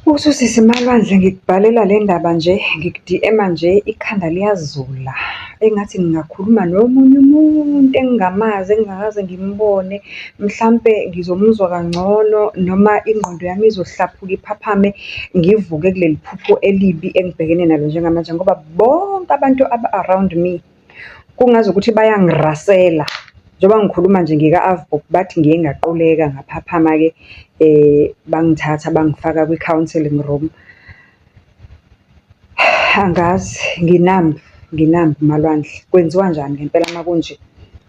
Uthi usisi Malwandle ngikubhalela le ndaba nje, ngiku-DM-a nje, ikhanda liyazula. Engathi ngingakhuluma nomunye umuntu engingamazi, engingakaze ngimbone. Mhlampe ngizomuzwa kangcono noma ingqondo yami izohlaphuka iphaphame, ngivuke kuleli phupho elibi engibhekene nalo njengamanje. Ngoba bonke abantu aba-around me, kungazukuthi bayangirasela. Njengoba ngikhuluma nje ngika-Avbob, bathi ngiye ngaquleka ngaphaphama-ke, bangithatha bangifaka kwi-counselling room. Angazi, ngi-numb, ngi-numb Malwandle. Kwenziwa njani ngempela uma kunje?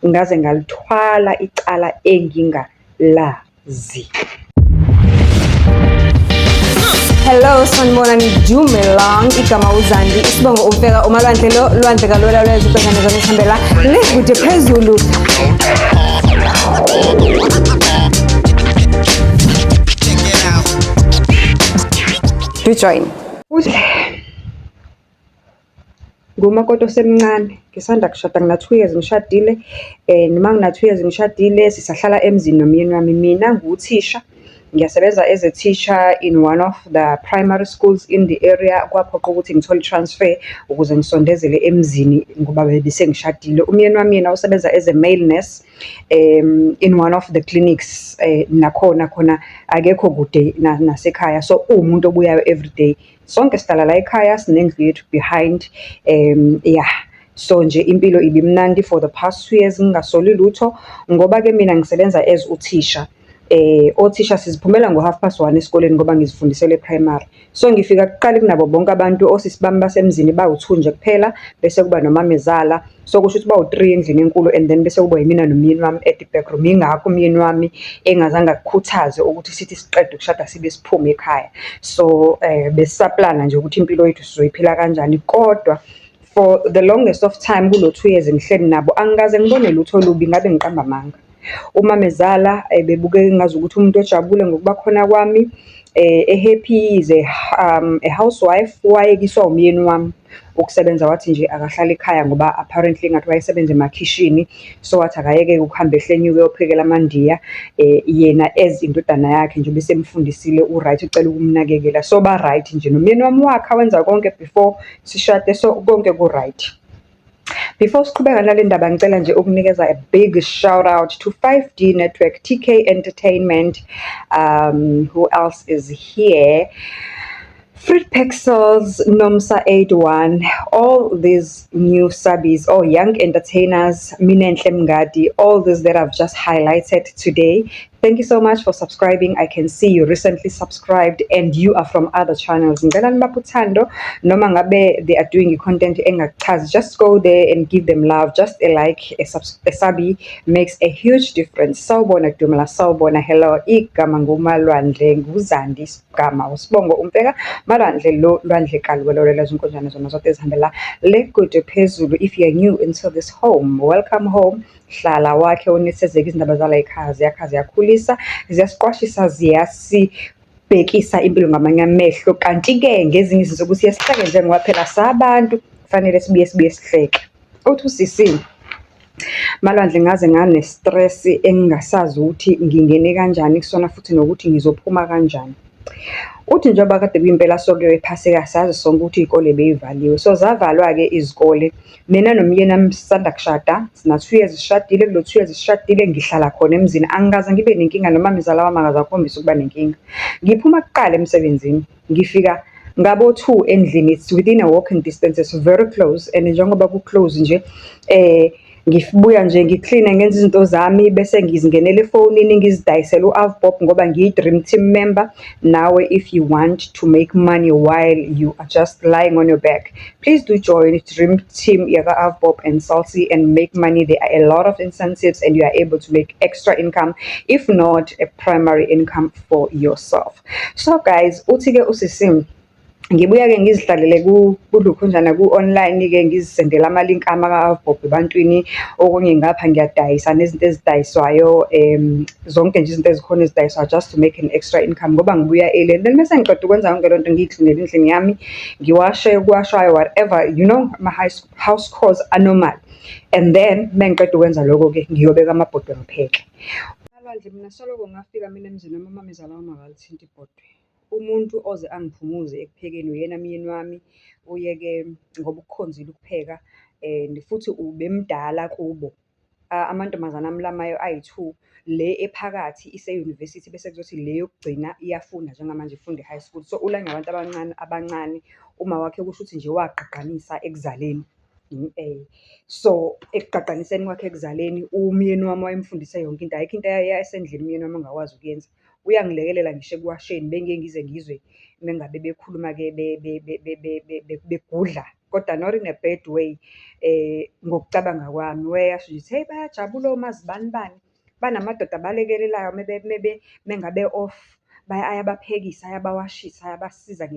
Ngaze ngalithwala icala engingalazi. Hello sanibonani Dumelang igama uZandi isibongo uMfeka uMalwandle lo lwandle kalula lwezibhekane zomthambela le kude phezulu. Do join. Uthi ngumakoti osemncane, ngisanda kushada ngina 2 years ngishadile. Noma ngina 2 years ngishadile, sisahlala emzini nomyeni wami. Mina ngiwuthisha, ngiyasebenza as a teacher in one of the primary schools in the area. Kwaphoqa ukuthi ngithole i-transfer ukuze ngisondezele emzini ngoba bese ngishadile. Umyeni wami yena usebenza as a male nurse in one of the clinics, nakhona khona akekho kude nasekhaya. So, uwumuntu obuyayo everyday. Sonke sihlala la ekhaya, sinendlu yethu behind, yeah. So nje impilo ibimnandi for the past 2 years, ngingasoli lutho. Ngoba-ke mina ngisebenza as uthisha. Othisha siziphumela ngo-1:30 esikoleni ngoba ngizifundisela e-primary. So, ngifika kuqala kunabo bonke abantu, osisi bami basemzini bawu-two nje kuphela, bese kuba nomamezala. So, kusho ukuthi bawu-three endlini enkulu and then bese kuba yimina nomyeni wami at the back room. Yingakho umyeni wami engazange akukhuthaze ukuthi sithi siqeda ukushada sibe siphume ekhaya. So, besisaplana nje ukuthi impilo yethu sizoyiphila kanjani. Kodwa for the longest of time kulo 2 years ngihleli nabo, angikaze ngibone lutho olubi, ngabe ngiqamba amanga. Umamezala bebukeka engazukuthi umuntu ojabule ngokuba khona kwami, e-happy, is a housewife, wayekiswa umyeni wami ukusebenza, wathi nje akahlale ekhaya ngoba apparently engathi wayesebenza emakhishini. So, wathi akayeke ukuhamba ehle enyuke eyophekela amaNdiya. Yena as indodana yakhe njengoba esemfundisile u-right, ucela ukumnakekela. So, ba-right nje nomyeni wami wakha wenza konke before sishade, so konke ku-right. Before siqhubeka nale ndaba, ngicela nje ukunikeza a big shout out to 5D Network, TK Entertainment, who else is here? Fruit Pixels, Nomsa 81, all these new subbies or young entertainers, Minenhle Mngadi, all these that I've just highlighted today. Thank you so much for subscribing. I can see you recently subscribed and you are from other channels. Ngicela nibaphe uthando noma ngabe they are doing content engakuchazi. Just go there and give them love. Just a like, a subby makes a huge difference. Sawubona Dumela, sawubona, hello. Igama nguMalwandle, nguZandi igama usibongo uMfeka Malwandle lo lwandle kaluwelolela zinkonjane zona zonke ezihambela le kude phezulu. If you are new into this home, welcome home. Hlala wakhe unethezeke, izindaba zala ekhaya ziyakha, ziyakhulisa, ziyasiqwashisa, ziyasibhekisa impilo ngamanye amehlo. Kanti-ke ngezinye izinsuku siye sihleke njengoba phela sabantu kufanele sibuye sihleke. Uthi usisi Malwandle, ngaze ngane-stress engingasazi ukuthi ngingene kanjani kusona futhi nokuthi ngizophuma kanjani. Uthi njengoba kade kuyimpelasonto yephasika, sazi sonke ukuthi iy'kole bey'valiwe. So, zavalwa-ke izikole. Mina nomyeni wami sisanda kushada, sina 2 years sishadile, kulo 2 years sishadile ngihlala khona emzini. Angikaze ngibe nenkinga nomamezala wami akaze akhombise ukuba nenkinga. Ngiphuma kuqala emsebenzini, ngifika ngabo 2 endlini, it's within a walking distance, it's very close and njengoba ku-close nje, ngibuya nje ngikline, ngenze izinto zami, bese ngizingenela efonini ngizidayisele u-Avbob ngoba ngiyi-Dream Team member. Nawe if you want to make money while you are just lying on your back, please do join Dream Team yaka-Avbob and Salsi and make money. There are a lot of incentives and you are able to make extra income, if not a primary income for yourself. So guys, uthi-ke usisi, ngibuya-ke ngizihlalele kulukhunjana ku-online-ke, ngizisendela ama-link ami aka-Avbob ebantwini, okunye ngapha ngiyadayisa nezinto ezidayiswayo, zonke nje izinto ezikhona ezidayiswayo just to make an extra income ngoba ngibuya early. And then mese ngiqeda ukwenza yonke lento, ngiyiklinele endlini yami, ngiwashe okuwashwayo, whatever, ama-house chores a-normal. And then mengiqeda ukwenza lokho-ke, ngiyobeka amabhodwe ngipheke. Malwandle, mina soloko ngafika mina emzini wami, umamezala wami akalithinti ibhodwe. Umuntu oze angiphumuze ekuphekeni uyena myeni wami. Uye-ke ngoba ukukhonzile ukupheka and futhi ubemdala kubo. Amantombazane amlamayo ayi-two, le ephakathi ise-university, bese kuzothi le yokugcina iyafunda njengamanje ifunda e-high school. So, ulanywa abantu abancane, abancane. Umawakhe kushuthi nje wagqagqanisa ekuzaleni. So, ekugqagqaniseni kwakhe ekuzaleni, umyeni wami wayemfundise yonke into, ayikho into yasendlini umyeni wami angakwazi ukuyenza. Uyangilekelela ngisho ekuwasheni, bengiye ngize ngizwe uma ngabe bekhuluma-ke begudla, kodwa not in a bad way, ngokucabanga kwami. Wayeyasho nje ukuthi, hheyi bayajabula omazibanibani, banamadoda abalekelelayo uma ngabe e-off, ayabaphekisa, ayabawashisa, ayabasiza .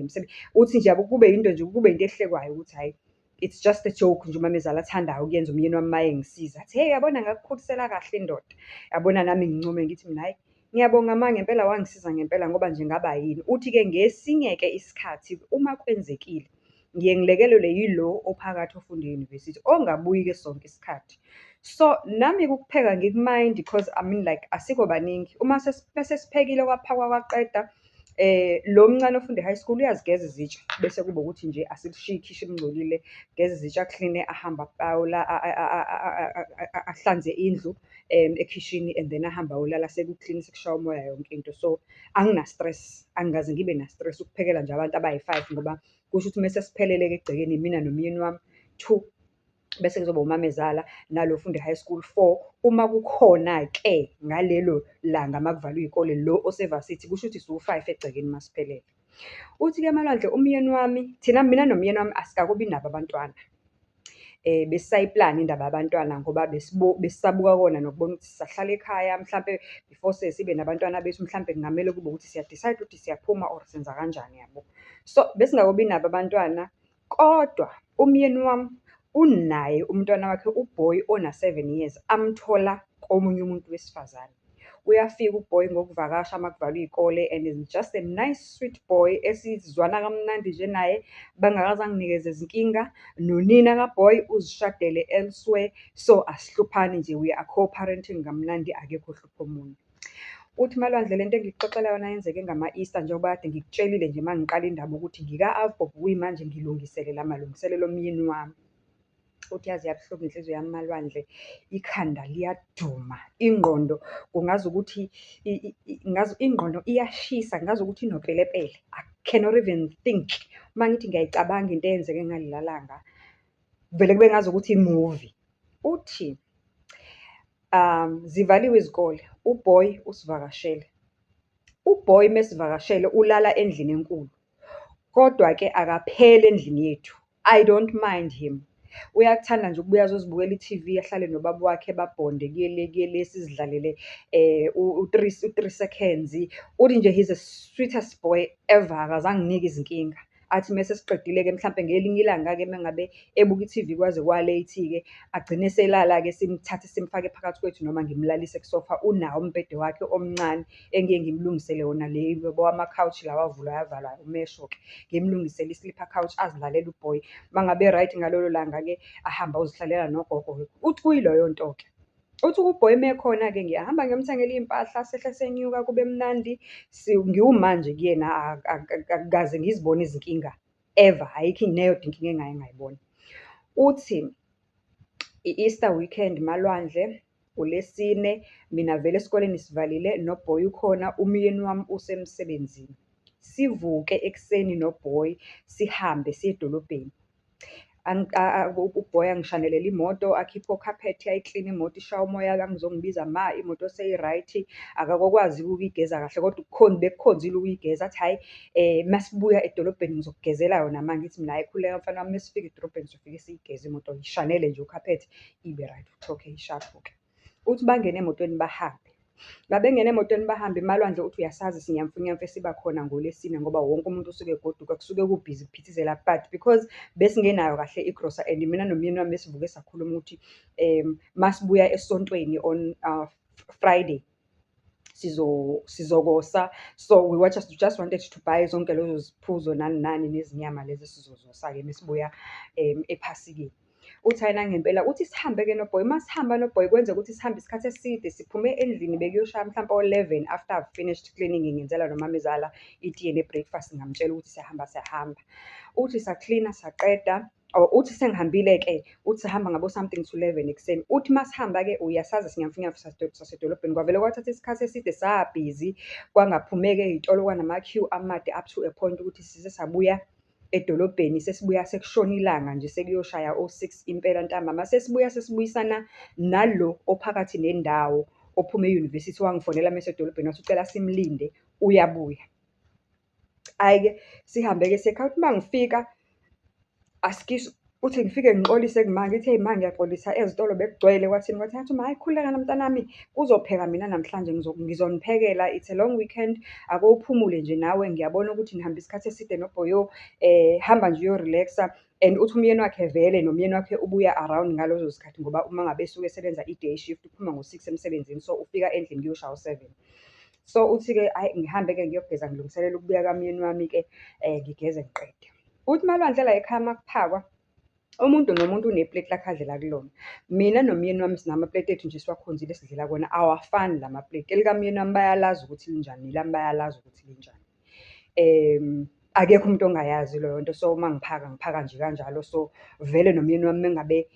Uthi nje kube yinto nje, kube into ehlekwayo ukuthi hhayi, it's just a joke nje umamezala athandayo ukuyenza umyeni wami uma engisiza. Athi, hheyi uyabona ngakukhulisela kahle ndoda. Yabona nami ngincome ngithi mina, hhayi ngiyabonga ma, ngempela wangisiza ngempela ngoba nje ngaba yini. Uthi-ke ngesinye-ke isikhathi uma kwenzekile, ngiye ngilekelelwe yilo ophakathi ofunda e-university, ongabuyi-ke sonke isikhathi. So, nami-ke ukupheka angikumayindi because I mean like, asikho baningi. Uma sesiphekile kwaphakwa kwaqeda, lo omncane ofunda e-high school, uyazigeza izitsha, bese kuba ukuthi nje asilishiyi ikhishi lingcolile. Ageze izitsha, akline, ahambe ahlanze indlu ekhishini and then ahambe ayolala sekuklini, sekushaya umoya yonke into. So, angina-stress, angikaze ngibe na-stress ukuphekela nje abantu abayi-five, ngoba kusho ukuthi uma sesiphelele-ke egcekeni imina nomyeni wami, two, bese kuzoba umamezala, nalo ofunda e-high school, four. Uma kukhona-ke ngalelo langa uma kuvalwe iy'kole, lo ose-varsity, kusho ukuthi siwu-five egcekeni uma siphelele. Uthi-ke Malwandle, umyeni wami, thina, mina nomyeni wami asikakobi nabo abantwana. Besisayiplana indaba yabantwana ngoba besisabuka kona nokubona ukuthi sisahlala ekhaya, mhlampe before sibe nabantwana bethu, mhlampe kungamele kube ukuthi siya-decide ukuthi siyaphuma or senza kanjani yabo. So, besingakabi nabo abantwana, kodwa umyeni wami unaye umntwana wakhe u-boy ona-7 years, amthola komunye umuntu wesifazane. Uyafika u-boy ngokuvakasha uma kuvalwe iy'kole and is just a nice sweet boy, esizwana kamnandi nje naye, bengakaze anginikeze zinkinga. Nonina ka-boy uzishadele elsewhere, so asihluphani nje, we are co-parenting kamnandi, akekho ohlupha omunye. Uthi uMaLwandle lento engikuxoxela yona yenzeke ngama-Easter, njengoba kade ngikutshelile nje uma ngiqala indaba ukuthi ngika-Avbob kuyimanje ngilungiselela amalungiselelo omyeni wami. Uthi yaze yabuhlungu inhliziyo yami Malwandle, ikhanda liyaduma, ingqondo kungazukuthi ingqondo iyashisa, ngazukuthi inopelepele, I cannot even think. Uma ngithi ngiyayicabanga into eyenzeke ngalela langa, kuvele kube ngazukuthi imuvi. Uthi zivaliwe izikole, u-boy usivakashele. U-boy uma esivakashele ulala endlini enkulu, kodwa-ke akapheli endlini yethu. I don't mind him. Uyakuthanda nje ukubuya azozibukela i-TV, ahlale nobaba wakhe, babhonde, kuye le, kuye le, sizidlalele u-three, u-three seconds. Uthi nje he's a sweetest boy ever, akaze anginike izinkinga. Athi uma sesiqedile-ke mhlampe ngelinye ilanga-ke uma ngabe ebuka i-TV kwaze kwa-late-ke, agcine eselala-ke, simthathe simfake phakathi kwethu noma ngimlalise kusofa. Unawo umbhede wakhe omncane, engiye ngimlungisele wona le yabo ama-couch lawa avulwayo avalwayo, umesho-ke. Ngimlungisele i-sleeper couch, azilalele u-boy. Uma ngabe e-right ngalelo langa-ke, ahambe ayozihlalela nogogo-ke. Uthi kuyileyo nto-ke. Uthi u-boy uma ekhona-ke, ngiyahamba ngiyomthengela iy'mpahla, sehle senyuka kube mnandi. Ngiwuma nje kuyena, akukaze ngizibone izinkinga ever, ayikho neyodwa inkinga engake ngayibona. Uthi i-Easter weekend Malwandle, uLesine, mina vele esikoleni sivalile, no-boy ukhona, umyeni wami usemsebenzini. Sivuke ekuseni no-boy, sihambe siye edolobheni. U-boy angishanelele imoto, akhiphe okhaphethi, ayikline imoto, ishaye umoya, angizongibiza, ma imoto seyi-right. Akakakwazi-ke ukuyigeza kahle kodwa bekukhonzile ukuyigeza, athi hhayi, uma sibuya edolobheni ngizokugezela yona ma. Ngithi mina, hhayi khululeka mfana wami, uma sifika edolobheni sofike siyigeze imoto, yishanele nje ukhaphethi ibe right. Uthi okay, sharp-ke. Uthi bangene emotweni bahambe. Babengena emotweni bahambe eMalwandle uthi uyasazi isinyamfunyamfu esiba khona ngoLwesine ngoba wonke umuntu usuke egoduka, kusuke kubhizi kuphithizela. But because besingenayo kahle igrosa and mina nomyeni wami besivuke sakhuluma ukuthi masibuya esontweni on Friday, sizokosa. So, we just wanted to buy zonke lezo ziphuzo nani nani nezinyama lezi esizozosa-ke mesibuya ephasikeni. Uthi hhayi nangempela, uthi sihambe-ke no-boy, uma sihamba no-boy kwenzeka ukuthi sihambe isikhathi eside, siphume endlini bekuyoshaya mhlampe o-11 after I've finished cleaning, ngenzela nomamezala itiye ne-breakfast, ngamtshela ukuthi siyahamba siyahamba. Uthi saklina saqeda or uthi sengihambile-ke, uthi sahamba ngabo something to 11 ekuseni. Uthi uma sihamba-ke uyasazi isinyafinyafu sasedolobheni, kwavele kwathatha isikhathi eside, sabhizi, kwangaphumeka ey'tolo, kwanamakhu amade up to a point ukuthi size sabuya edolobheni, sesibuya sekushona ilanga nje, sekuyoshaya o-six impela ntambama. Sesibuya sesibuyisana nalo ophakathi nendawo, ophuma e-university, wangifonela uma esedolobheni wathi ucela simlinde, uyabuya. Hhayi-ke, sihambe-ke siye ekhaya. Uthi uma ngifika, askies, uthi ngifike ngixolise kuma, ngithi eyi ma, ngiyaxolisa ezitolo bekugcwele kwathini kwathini. Athi uma, hhayi khululeka mntanami, kuzopheka mina namhlanje ngizoniphekela, it's a long weekend, ake uphumule nje nawe, ngiyabona ukuthi nihambe isikhathi eside nobhoyo, hamba nje uyo-relax-a. And uthi umyeni wakhe vele, nomyeni wakhe ubuya around ngalezo zikhathi ngoba uma ngabe esuke esebenza i-day shift, uphuma ngo-six emsebenzini, so ufika endlini kuyoshaya u-seven. So, uthi-ke hhayi, ngihambe-ke ngiyogeza ngilungiselele ukubuya kamyeni wami-ke, ngigeze ngiqede. Uthi uMalwandle la ekhaya uma kuphakwa, umuntu nomuntu unepleti lakhe adlela kulona. Mina nomyeni wami sinamapleti ethu nje esiwakhonzile esidlela kuwona, awafani la mapleti. Elikamyeni wami bayalazi ukuthi linjani, nelami bayalazi ukuthi linjani. Akekho umuntu ongayazi leyo nto, so, uma ngiphaka, ngiphaka nje kanjalo. So, vele nomyeni wami uma ngabe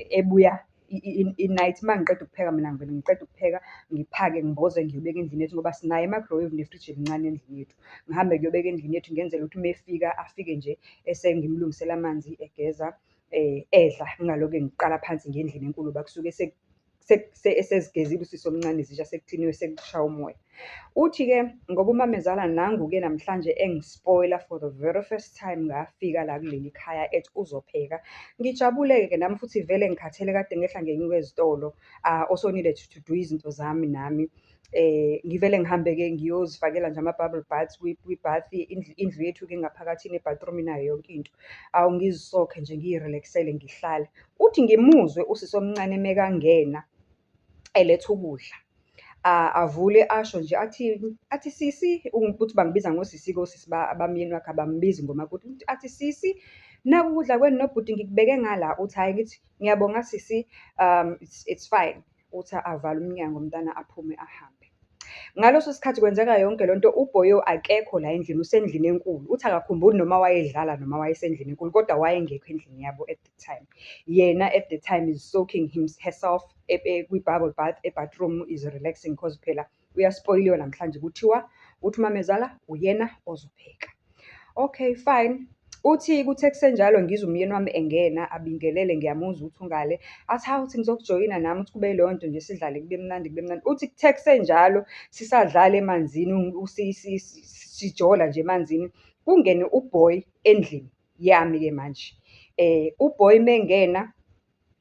ebuya i-night, uma ngiqeda ukupheka mina ngivele ngiqede ukupheka, ngiphake, ngimboze ngiyobeka endlini yethu ngoba sinayo i-microwave nefriji elincane endlini yethu. Ngihambe ngiyobeka endlini yethu, ngenzela ukuthi uma efika, afike nje esengimlungisele amanzi, egeza, edla, ngingalokhe ngiqala phansi ngiya endlini enkulu ngoba kusuke esezigezile usisi omncane izitsha sekukliniwe, sekushaya umoya. Uthi-ke ngoba umamezala nangu-ke namhlanje engispoyila for the very first time ngafika la kuleli khaya ethi uzopheka. Ngijabule-ke nami futhi vele ngikhathele kade ngehla ngenyuka ezitolo. I also needed to do izinto zami nami. Ngivele ngihambe-ke ngiyozifakela nje ama-bubble baths kwi-bath, indlu yethu-ke ngaphakathi ine-bathroom, inayo yonke into. Awu ngizisokhe nje, ngiyi-relax-ele ngihlale. Uthi ngimuzwe usisi omncane mekangena, eletha ukudla. Avule asho nje athi, athi, sisi, uthi bangibiza ngosisi-ke osisi abamyeni wakhe, abambizi ngomakoti. Athi, sisi, naku ukudla kwenu nobhuti ngikubeke ngala. Uthi hhayi, ngithi ngiyabonga sisi, it's fine. Uthi avale umnyango umntana aphume ahambe. Ngaleso sikhathi kwenzeka yonke lento, ubhoyo akekho la endlini, usendlini enkulu. Uthi akakhumbuli noma wayedlala noma wayesendlini enkulu, kodwa wayengekho endlini yabo at the time. Yena at the time is soaking herself kwi-bubble bath, e-bathroom, is relaxing cause phela uyaspoyiliwe namhlanje, kuthiwa uthi umamezala uyena ozopheka. Okay, fine. Uthi kuthe kusenjalo ngizwe umyeni wami engena, abingelele, ngiyamuzwa ukuthi ungale. Athi, hawu, uthi ngizokujoyina nami, uthi kube yileyo nto nje sidlale kube mnandi, kube mnandi. Uthi kuthe kusenjalo, sisadlala emanzini, sijola nje emanzini, kungene u-boy endlini yami-ke manje. U-boy uma engena,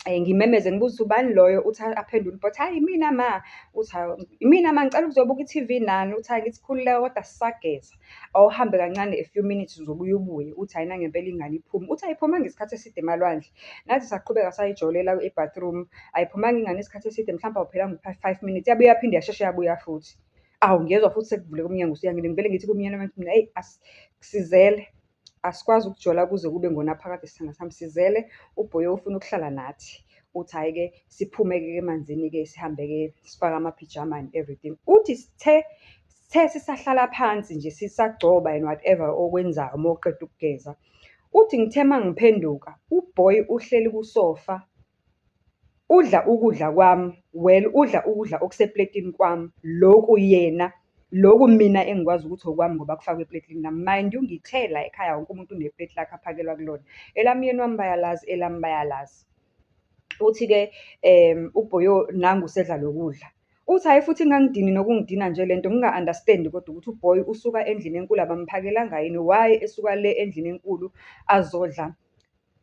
ngimemeze ngibuze ukuthi ubani loyo? Uthi aphendule u-boy, hhayi imina ma. Uthi hawu, imina ma, ngicela ukuzobuka i-TV nani. Uthi hhayi, ngithi khululeka kodwa sisageza. Awuhambe kancane a few minutes uzobuye ubuye. Uthi hhayi nangempela ingane iphume. Uthi ayiphumanga isikhathi eside emalwandle. Nathi saqhubeka sayijolela e-bathroom. Ayiphumanga ingane isikhathi eside, mhlawumbe awuphelanga u-5 minutes, yabuye yaphinde yasheshe yabuya futhi. Awu, ngiyezwa futhi sekuvuleka umnyango usuyangena, ngivele ngithi kumyeni wami mina, eyi sizele, asikwazi ukujola kuze kube ngonaphakade sithandwa sami, sizele, ubhoyo ufuna ukuhlala nathi. Uthi hhayi-ke, siphume-ke emanzini-ke, sihambe-ke, sifake amaphijama and everything. Uthi sithe sisahlala phansi nje, sisagcoba and whatever okwenzayo uma uqeda ukugeza. Uthi ngithe uma ngiphenduka, u-boy uhleli kusofa, udla ukudla kwami, well, udla ukudla okusepletini kwami, lokhu yena, lokhu mina engikwazi ukuthi okwami ngoba kufakwe epletini lami. Mind you, ngithe la ekhaya wonke umuntu unepleti lakhe aphakelwa kulona. Elamyeni wami bayalazi, elami bayalazi. Uthi-ke ubhoyo nangu usedla lokudla. Uthi hhayi futhi ingangidini nokungidina nje lento, nginga-understand-i kodwa ukuthi u-boy usuka endlini enkulu, abamphakelanga yini? Why esuka le endlini enkulu azodla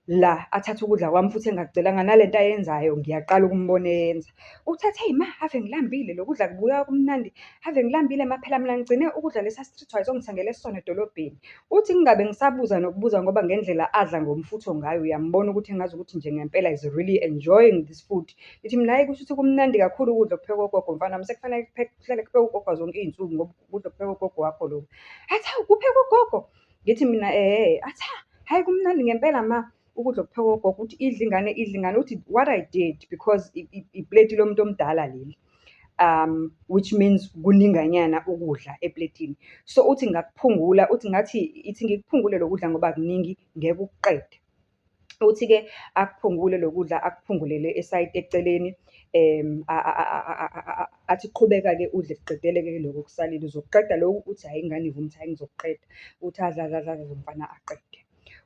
la, athathe ukudla kwami futhi engakucelanga, nalento ayenzayo ngiyaqala ukumbona eyenza. Uthi athi, eyi ma, ave ngilambile, lo kudla kubukeka kumnandi, ave ngilambile ma, phela mina ngigcine ukudla lesa Streetwise ongithengele sona edolobheni. Uthi ngingabe ngisabuza nokubuza ngoba ngendlela adla ngomfutho ngayo, uyambona ukuthi engazi ukuthi nje ngempela is really enjoying this food. Ngithi mina, hhayi kusho ukuthi kumnandi kakhulu ukudla okuphekwa ugogo mfana wami, sekufanele kuhlale kuphekwa ugogo zonke iy'nsuku ngoba ukudla okuphekwa ugogo wakho lokhu. Athi, hawu, kuphekwa ugogo? Ngithi mina, ehhe. Athi, ha, hhayi kumnandi ngempela ma. Ukudla okuphekwa ogogo, uthi idle ingane, idle ingane. Uthi what I did, because ipleti lomuntu omdala leli, which means kuninganyana ukudla epletini. So, uthi ngakuphungula, uthi ngathi, ithi ngikuphungule lokudla ngoba kuningi, ngeke ukuqede. Uthi-ke akuphungule lo kudla, akuphungulele eceleni, athi qhubeka-ke udle, qedele-ke lokhu okusalile, uzokuqeda lokhu? Uthi hhayi, ingane ivume ukuthi hhayi ngizokuqeda. Uthi adle, adle, adle, adle umfana aqede.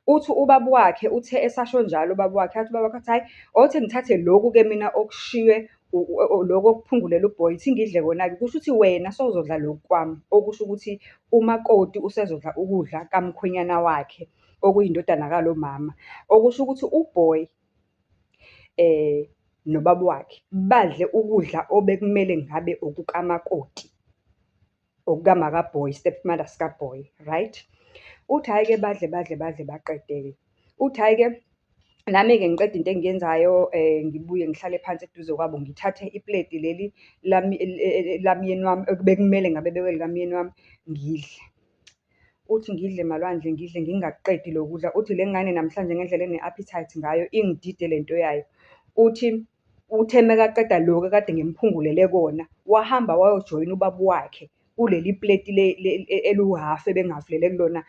Uthi ubaba wakhe, uthe esasho njalo ubaba wakhe, athi ubaba wakhe athi, hhayi, othi ngithathe lokhu-ke mina okushiywe lokhu okuphungulelwe u-boy, ithi ngidle kona-ke. Kusho ukuthi wena sewuzodla lokhu kwami, okusho ukuthi umakoti usezodla ukudla kamkhwenyana wakhe, okuyindodana kalo mama. Okusho ukuthi u-boy nobaba wakhe, badle ukudla obekumele ngabe okukamakoti, okukamaka boy, stepmother sika-boy, right? Uthi hhayi-ke badle, badle, badle baqede-ke. Uthi hhayi-ke, nami-ke ngiqede into engiyenzayo ngibuye ngihlale phansi eduze kwabo, ngithathe ipleti leli lami lamyeni wami, ebekumele ngabe bekuwelikamyeni wami, ngidle. Uthi ngidle Malwandle, ngidle ngingakuqedi lo kudla, uthi le ngane namhlanje ngendlela ene-appetite ngayo, ingidide lento yayo. Uthi, uthe makaqeda lokhu ekade ngimphungulele kona, wahamba wayojoyina ubaba wakhe kuleli pleti eliwuhhafu ebengihhafulele kulona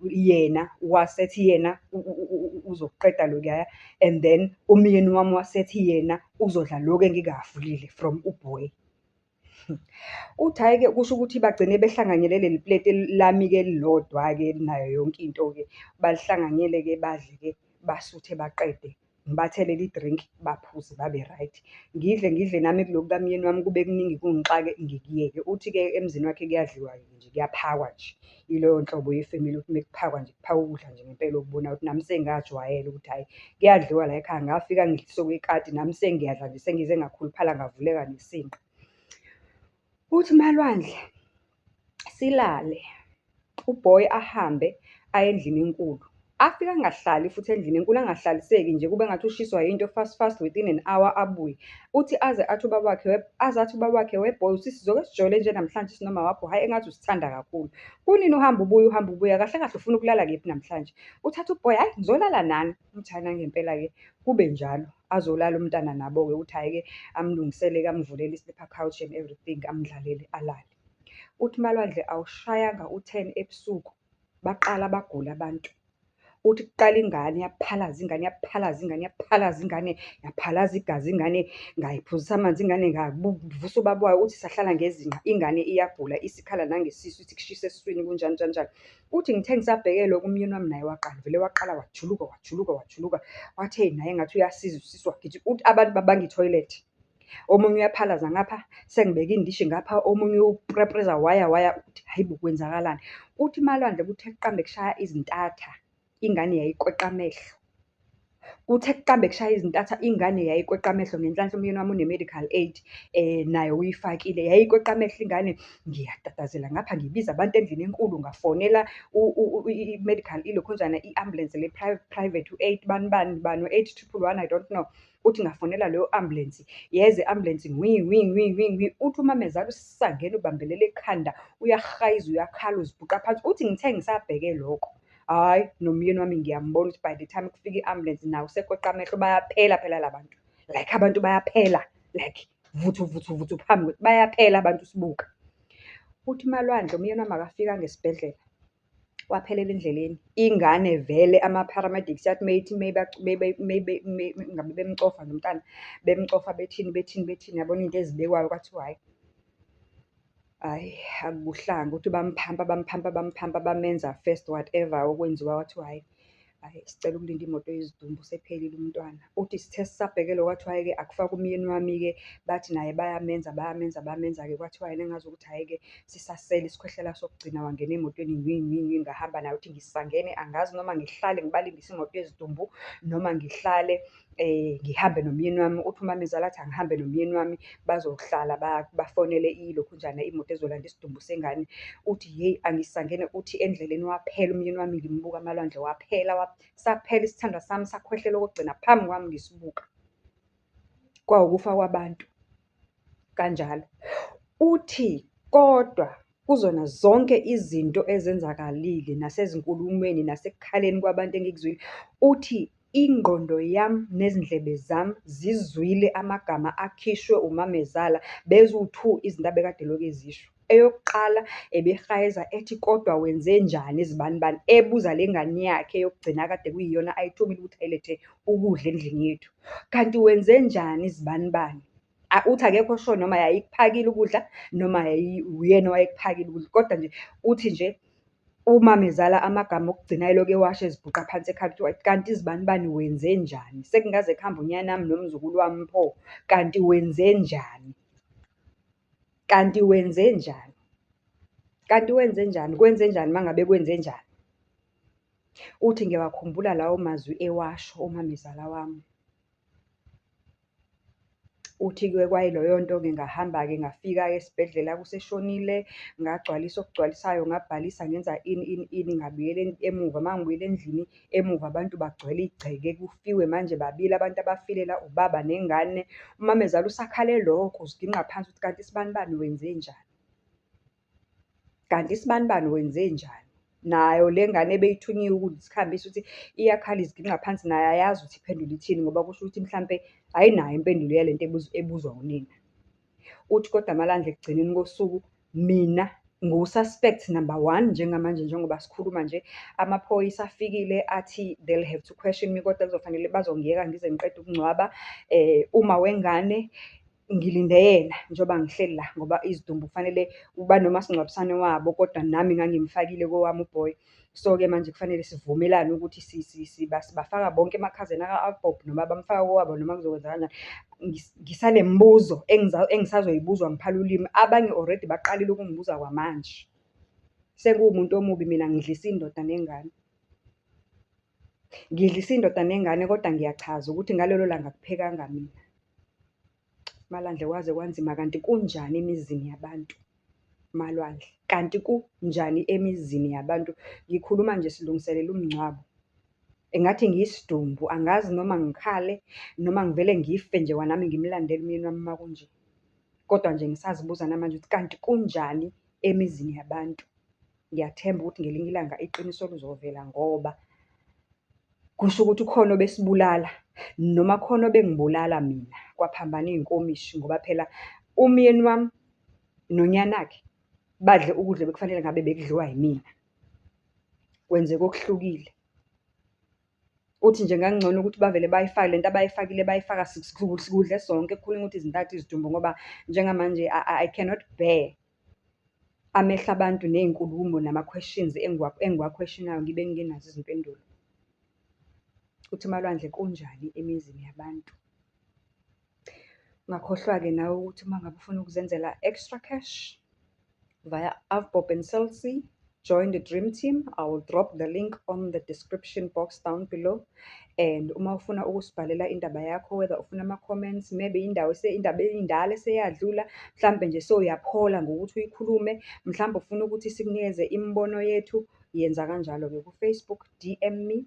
yena, wasethi yena uzokuqeda lokuyaya and then umyeni wami wasethi yena uzodla lokhu engikuhhafulile from u-boy. Uthi hhayi-ke, kusho ukuthi bagcine behlanganyele leli pleti lami-ke elilodwa-ke elinayo yonke into-ke. Balihlanganyele-ke, badle-ke, basuthe baqede. Ngibathelele i-drink, baphuze babe-right. Ngidle, ngidle nami kuloku kamyeni wami kube kuningi kungixake, ngikuyeke. Uthi-ke emzini wakhe kuyadliwa-ke nje, kuyaphakwa nje. Yileyo nhlobo yefemeli yokuthi uma kuphakwa nje, kuphakwa ukudla nje ngempela okubonayo ukuthi nami sengajwayela ukuthi hhayi, kuyadliwa layikhaya, ngafika ngidliswa okwekati, nami sengiyadla nje, sengize ngakhuluphala ngavuleka nesinqa. Uthi uMaLwandle, silale, u-boy ahambe aye endlini enkulu. Afike angahlali futhi endlini enkulu, angahlaliseki nje, kube engathi ushiswa yinto fast fast, within an hour abuye. Uthi aze athi ubaba wakhe, aze athi ubaba wakhe, we boy, sizoke sijole nje namhlanje sinoma wakho, hhayi engathi usithanda kakhulu. Kunini uhambe ubuya, uhambe ubuya, kahle kahle ufuna ukulala kephi namhlanje? Uthatha u-boy, hhayi ngizolala nani. Uthi hhayi nangempela-ke kube njalo, azolala umntana nabo-ke. Uthi hhayi-ke amlungisele-ke, amvulele i-sleeper couch and everything, amdlalele alale. Uthi uMaLwandle awushayanga u-10 ebusuku, baqala bagula abantu. Uthi kuqala ingane, yaphalaza ingane, yaphalaza ingane, yaphalaza ingane, yaphalaza igazi ingane, ngayiphuzisa amanzi ingane, ngavusa ubaba wayo. Uthi sahlala ngezinqa, ingane iyagula, isikhala nangesisu, ithi kushisa esiswini kunjani njani njani. Uthi ngithe ngisabheke lokho, umyeni wami naye waqala, vele waqala wajuluka, wajuluka, wajuluka. Wathi naye engathi uyasiza usisu, wagijima. Uthi abantu babanga ithoyilethi. Omunye uyaphalaza ngapha, sengibeke indishi ngapha, omunye uprepreza waya waya, uthi hhayi bo, kwenzakalani? Uthi uMaLwandle kuthe kuqambe kushaya izintatha, ingane yayikweqa amehlo. Kuthe kuqambe kushaya izintatha, ingane yayikweqa amehlo, ngenhlanhla umyeni wami une-medical aid, naye uyifakile. Yayikweqa amehlo ingane, ngiyatatazela ngapha, ngibiza abantu endlini enkulu, ngafonela i-medical, ilokhunjana, i-ambulensi le private, u-eight bani bani bani, u-eight triple one, I don't know. Uthi ngafonela leyo ambulensi, yeza i-ambulensi, nwi nwi nwi nwi nwi. Uthi umamezala usangene ubambelela ekhanda, uyahayiza, uyakhala, uzibhuqa phansi. Uthi ngithe ngisabheke lokho, hhayi nomyeni wami ngiyambona ukuthi by the time kufika i-ambulensi nawe usekweqa amehlo, bayaphela phela la bantu. Like abantu bayaphela, like vuthu vuthu vuthu phambi, bayaphela abantu sibuka. Uthi uMaLwandle umyeni wami akafikanga esibhedlela, waphelela endleleni. Ingane vele ama-paramedics athi meyithi ngabe bemcofa nomntana, bemcofa bethini bethini bethini, yabona iy'nto ezibekwayo, kwathiwa hhayi, hhayi akukuhlanga. Uthi bamphampa, bamphampa, bamphampa, bamenza first whatever okwenziwa, kwathiwa hhayi, hhayi sicela ukulinda imoto yezidumbu usephelile umntwana. Uthi sithe sisabheke lokho, kwathiwa hhayi-ke akufakwe umyeni wami-ke, bathi naye bayamenza, bayamenza, bayamenza-ke. Kwathiwa yena engazukuthi hhayi-ke sisasele isikhwehlela sokugcina, wangena emotweni nwi nwi nwi, ngahamba naye. Uthi ngisangene, angazi noma ngihlale ngibalindise imoto yezidumbu, noma ngihlale ngihambe nomyeni wami. Uthi umamezala athi angihambe nomyeni wami, bazohlala bafonele ilokhunjana, imoto ezolanda isidumbu sengane. Uthi hheyi, angisangene, uthi endleleni waphela umyeni wami ngimbuka amalwandle, waphela, saphela isithandwa sami, sakhwehlela okokugcina phambi kwami ngisibuka. Kwawukufa kwabantu kanjalo. Uthi kodwa. Kuzona zonke izinto ezenzakalile, nasezinkulumweni, nasekukhaleni kwabantu engikuzwile, uthi ingqondo yami nezindlebe zami zizwile amagama akhishwe umamezala. Beziwu-two izinto abekade elokhu ezisho. Eyokuqala, ebehayiza ethi, kodwa wenzenjani zibanibani, ebuza le ngane yakhe yokugcina akade kuyiyona ayithumile ukuthi ayilethe ukudla endlini yethu. Kanti wenzenjani zibanibani? Uthi akekho sure noma yayikuphakile ukudla, noma uyena owayekuphakile ukudla, kodwa nje uthi nje umamezala amagama okugcina ayelokhu ewasho eziguqa phansi ekhala, kuthiwa, kanti zibanibani wenzenjani? Sekungaze kuhambe unyanami nomzukulu wami pho? Kanti wenzenjani? Kanti wenzenjani? Kanti wenzenjani? Kwenzenjani uma ngabe kwenzenjani? Uthi ngiyawakhumbula lawo mazwi ewasho umamezala wami. Uthi-ke kwayileyo nto-ke, ngahamba-ke ngafika-ke esibhedlela useshonile, ngagcwalisa okugcwalisayo, ngabhalisa, ngenza ini ini ini, ngabuyela emuva. Uma ngibuyela endlini, emuva abantu bagcwele igceke, kufiwe manje babili abantu abafile la, ubaba nengane. Umamezala usakhale lokho, uziginqa phansi ukuthi kanti isibanibani wenzenjani? Kanti isibanibani wenzenjani? Nayo le ngane ebeyithunyiwe ukuthi isihambise ukuthi iyakhala, iziginqa phansi nayo ayazi ukuthi iphendule ithini, ngoba kusho ukuthi mhlampe ayinayo impendulo yalento ebuzwa unina. Uthi kodwa Malwandle ekugcineni kosuku, mina ngiwu-suspect number one njengamanje njengoba sikhuluma nje. Amaphoyisa afikile athi, they'll have to question me, kodwa kuzofanele bazongiyeka ngize ngiqede ukungcwaba. Uma wengane, ngilinde yena njengoba ngihleli la, ngoba izidumbu kufanele banomasingcwabisane wabo, kodwa nami ngangimfakile kowami u-boy. So-ke manje kufanele sivumelane ukuthi sibafaka bonke emakhazeni aka-Avbob, noma bamfaka kowabo, noma kuzokwenza kanjani. Ngisanemibuzo engisazoyibuzwa ngiphala ulimi. Abanye already baqalile ukungibuza kwamanje. Sengiwumuntu omubi mina, ngidlisa indoda nengane. Ngidlisa indoda nengane, kodwa ngiyachaza ukuthi ngalelo langa akuphekanga mina. Malwandle kwaze kwanzima, kanti kunjani emizini yabantu? Malwandle, kanti kunjani emizini yabantu? Ngikhuluma nje silungiselela umngcwabo. Engathi ngiyisidumbu, angazi noma ngikhale, noma ngivele ngife nje kwanami ngimlandele umyeni wami uma kunje. Kodwa nje ngisazibuza namanje ukuthi kanti kunjani emizini yabantu? Ngiyathemba ukuthi ngelinye ilanga iqiniso lizovela ngoba kusho ukuthi khona obesibulala, noma khona obengibulala mina, kwaphambana iy'nkomishi ngoba phela umyeni wami nonyanakhe, badle ukudla ebekufanele ngabe bekudliwa yimina. Kwenzeka okuhlukile. Uthi nje kungangcono ukuthi bavele bayifake lento abayifakile, bayifaka sikudle sonke, kukhulunywe ukuthi zintathu izidumbu ngoba njengamanje I cannot bear amehlo abantu, ney'nkulumo, nama-questions engiwa-question-ayo, ngibe ngingenazo izimpendulo. Uthi uMaLwandle kunjani emizini yabantu? Ungakhohlwa-ke nawe ukuthi uma ngabe ufuna ukuzenzela extra cash via Avbob and Cell C, join the dream team. I will drop the link on the description box down below. And uma ufuna ukusibhalela indaba yakho, whether ufuna ama-comments, maybe indawo indaba indala eseyadlula, mhlampe nje sewuyaphola ngokuthi uyikhulume, mhlampe ufuna ukuthi sikunikeze imibono yethu, yenza kanjalo-ke ku-Facebook, DM me,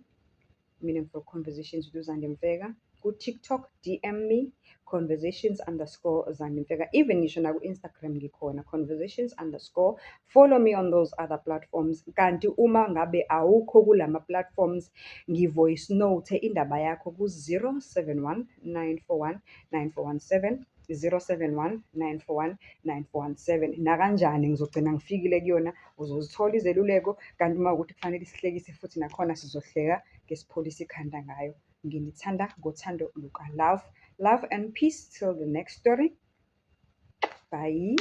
Meaningful Conversations with uZandi Mfeka. Ku-TikTok, DM me, conversations_ZandiMfeka. Even ngisho naku-Instagram ngikhona, conversations_. Follow me on those other platforms. Kanti uma ngabe awukho kulama-platforms, ngi-voice note indaba yakho ku-071 941 9417, 071 941 9417. Nakanjani ngizogcina ngifikile kuyona, uzozithola izeluleko, kanti uma kuwukuthi kufanele isihlekise futhi nakhona sizohleka, kesipholise ikhanda ngayo. Nginithanda ngothando luka-love. Love and peace till the next story. Bye.